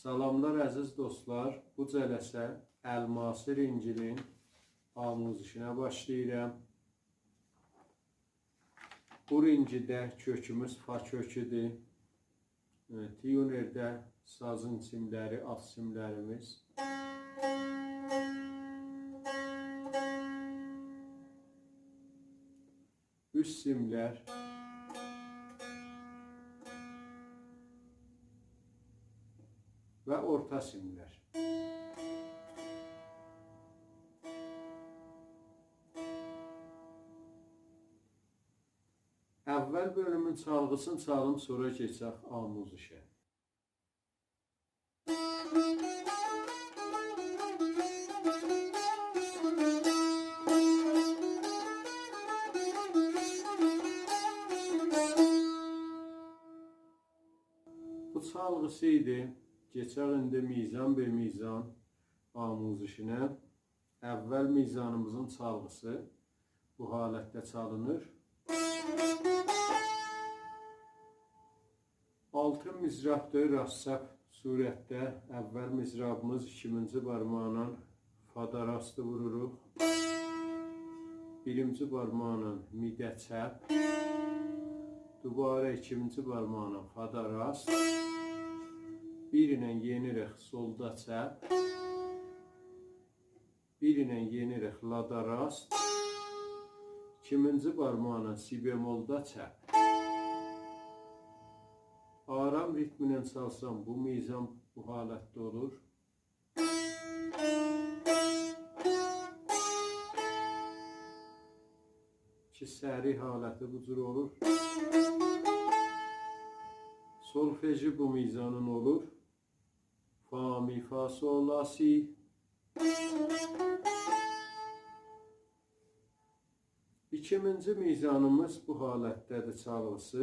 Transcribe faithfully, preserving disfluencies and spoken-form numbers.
سلاملار عزیز دوستلار. بو جلسه الماسی رینگینین آموزشینه باشلاییرام. بو رینگیده کؤکوموز فا کؤکودور. ائ، تیونرده سازین سیملری، آلت سیملریمیز. اوست سیملر و اورتا سیملر. اول بؤلومون چالغیسینی چالیم، سونرا کئچک آموزشه. بو چالغیسی ایدی. کئچک ایندی میزان به میزان آموزشینه. اول میزانیمیزین چالغیسی بو حالتده چالینیر. آلتی مضرابدیر، راست چپ صورتده. اول مضرابیمیز ایکیمینجی بارماغینان فادا راستی ووروروق. بیرینجی بارماغینان می‌ده چپ. دوباره ایکینجی بارماغینان فادا راست. بیر ایله یئنیریک سولدا چپ. بیر ایله یئنیریک لادا راست. ایکینجی بارماغینان سی بمولدا چپ. آرام ریتمینن چالسام، بو میزان بو حالتده اولور. کی، سریع حالتی بو جور اولور. سولفژی بو میزانین اولور. فا، می، فا، سول، لا، سی. ایکینجی میزانیمیز بو حالتده‌دیر چالغیسی.